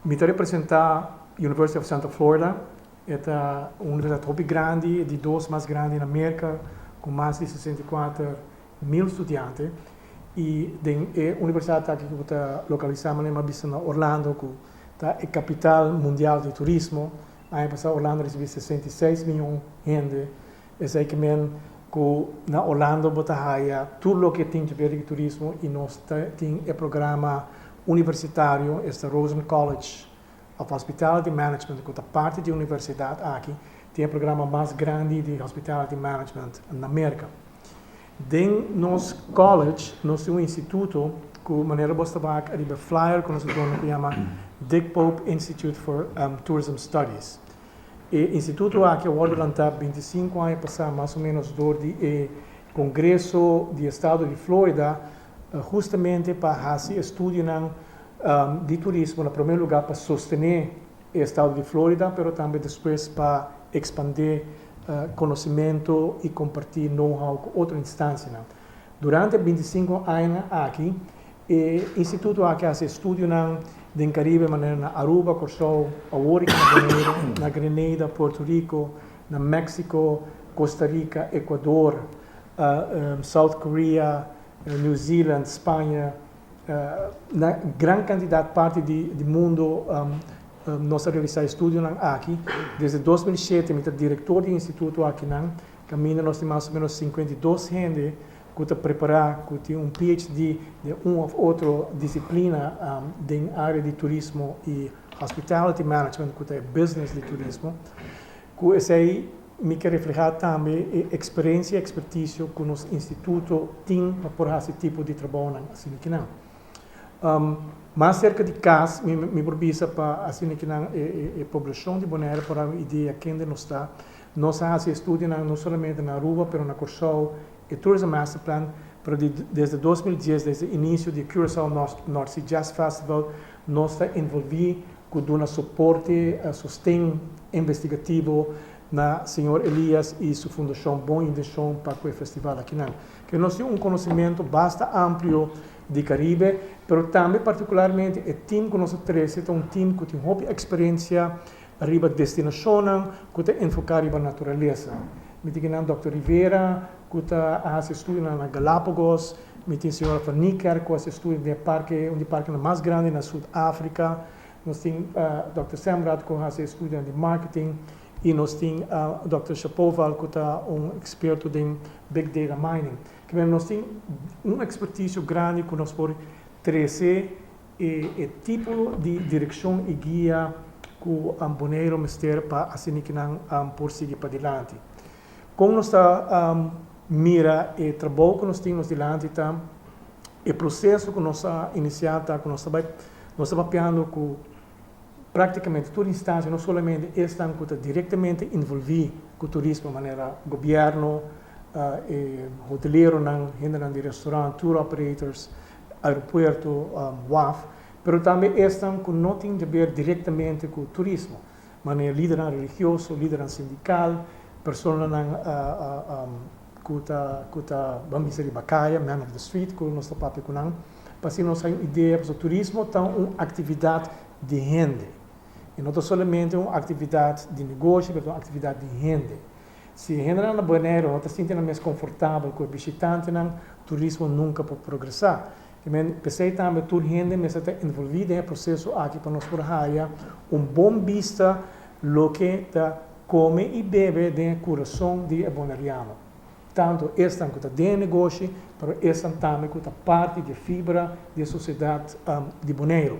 Mi ta representá University of Central Florida. E ta un universidat hopi grandi, di dos mas grandi na Merka, ku mas di 64 mil studiante. I den e universidat aki ku ta lokalisá, manera bisa, na Orlando, ku ta e kapital mundial di turismo. Aña pasá Orlando a risibí 66 mion hende. Esei ke men ku na Orlando bo ta haya tur loke tin di aber ku turismo, i nos tin e programa universitario, esta Rosen College of Hospitality Management, ku ta parti di e universidat aki, tin e programa mas grandi di Hospitality Management na Merka. Den nos college, nos tin un instituto ku, manera bo ta wak riba flyer ku nos duna, ku yama Dick Pope Institute for Tourism Studies. E instituto aki a wòrdu lantá 25 aña pasá, mas o ménos, dor di e Kongreso di Estado di Florida, justamente pa hasi estudio di turismo, na promé lugá pa sostené e estado di Florida, pero tambe despues pa ekspandé konosementu i kompartí know-how ku otro instansia. Durante 25 aña aki, e instituto aki a hasi estudio den Karibe, manera na Aruba, Kòrsou, awor na Boneiru, na Grenada, Puerto Rico, na Mexico, Costa Rica, Ecuador, South Korea, New Zealand, Spaña, na gran kantidat parti di mundu nos a realisá estudio aki. Desde 2007 mi ta direktor di e instituto aki nan, kaminda nos tin mas o ménos 52 hende ku ta prepará, ku tin un PhD di un òf otro disiplina den área di turismo i hospitality management, ku ta business di turismo. Ku esei mi ke reflehá tambe e eksperensia i ekspertisio ku nos instituto tin pa por hasi tipo di trabou asina aki nan. Mas serka di kas, mi por bisa pa asina aki nan e poblashon di Bonaire por un idea ken nos ta. Nos a hasi estudio no solamente na Aruba, pero na Kòrsou, e Tourism Master Plan, pero desde 2010, desde inisio di Curaçao North Sea Jazz Festival, nos ta envolví ku duna soporte, sosten investigativo na señor Elias i su fundashon Bon Intenshon pa e festival aki nan. Ku nos tin un konosementu basta amplio di Karibe, pero tambe partikularmente e team ku nos trese ta un team ku tin hopi eksperensia riba destinashon ku ta enfoká riba naturalesa. Mi tin Dr. Rivera, ku ta hasi estudio na Galapagos, mi tin señora Van Niekerk, ku a hasi estudio den parke, un di parke mas grandi na Sudáfrika, nos tin Dr. Semrad, ku a hasi estudio di marketing, i nos tin Dr. Shapoval, ku ta un eksperto den big data mining. Ke nos tin un ekspertisio grandi ku nos por trese e tipo di direkshon i guia ku Boneiru mester pa asina ku nan por sigui padilanti. Kon nos ta mira e trabou ku nos tin nos dilanti ta e proseso ku nos a inisiá ta ku nos ta papiando ku práktikamente tur instansia, no solamente esnan ku ta direktamente envolví ku turismo, manera gobièrnu, hoteleronan, hendenan di restorant, tour operators, aeropuerto, waf, pero tambe esnan ku no tin di aber direktamente ku turismo, manera lidernan religioso, lidernan sindikal, personanan ku ta, ban bisa, riba kaya, man of the street, ku nos ta papia ku nan, pa asina nos tin idea, pasobra turismo ta un aktividat di hende. I no solamente un aktividat di negoshi, ma un aktividat di hende. Si hende na Boneiru no ta sinti mes konfortabel ku e bishitantenan, turismo nunka por progresá. P'esei tambe tur hende mester ta envolví den e proseso aki pa nos por haya un bon bista loke ta kome i bebe den kurason di boneriano. Tantu esnan ku ta den negoshi, pero esnan tambe ku ta parti di fibra di sosiedat di Boneiru.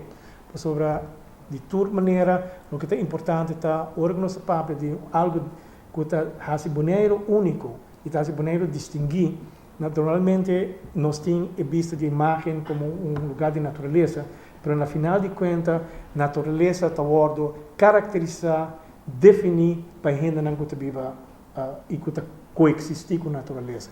Pasobra di tur manera, loke ta importante ta, ora ku nos papia di algu ku ta hasi Boneiru úniko i ta hasi Boneiru distinguí, naturalmente nos tin e bista di imágen komo un lugá di naturalesa, pero na final di kuenta, naturalesa ta wòrdu karakterisá, definí pa hendenan ku ta biba i ku ta koeksistí ku naturalesa.